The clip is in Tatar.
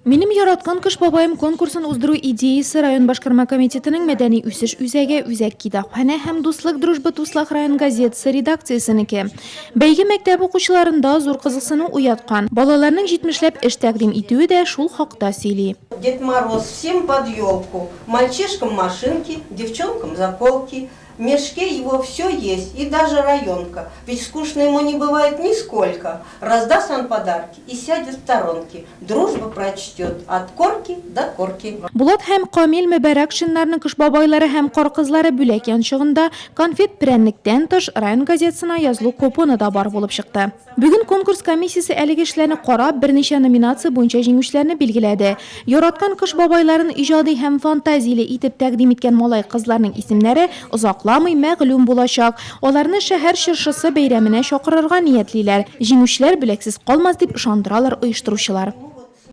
Минем яраткан Кыш бабаем конкурсын уздыру идеясе район башкарма комитетының мәдәни үсеш үзәге, Үзәк китапханә һәм Дуслык Дружба Туслах район газетасы редакциясенеке. Бәйге мәктәп укучыларында зур кызыксыну уяткан. Балаларның җитмешләп эш тәкъдим итүе дә шул хакта сөйли. Дед Мороз всем под елку, Мальчишкам машинки, девчонкам заколки, В мешке его все есть и даже районка, Ведь скучно ему не бывает нисколько, Раздаст он подарки и сядет в сторонке, Дружбу прочтет от корки до корки. Булат һәм Камил Мөбарәкшиннарның Кыш бабайлары һәм Кар кызлары бүләк янчыгында конфет-прәннектән тыш, район газетасына язылу купоны да бар булып чыкты. Бүген конкурс комиссиясе әлеге эшләрне карап, берничә номинация буенча җиңүчеләрне билгеләде. Яраткан Кыш бабайларын иҗади һәм фантазияле итеп тәкъдим иткән малай-кызларның исемнәре озакламый мәгълүм булачак. Аларны шәһәр чыршысы бәйрәменә чакырырга ниятлиләр. Җиңүчеләр бүләксез калмас дип ышандыралар оештыручылар.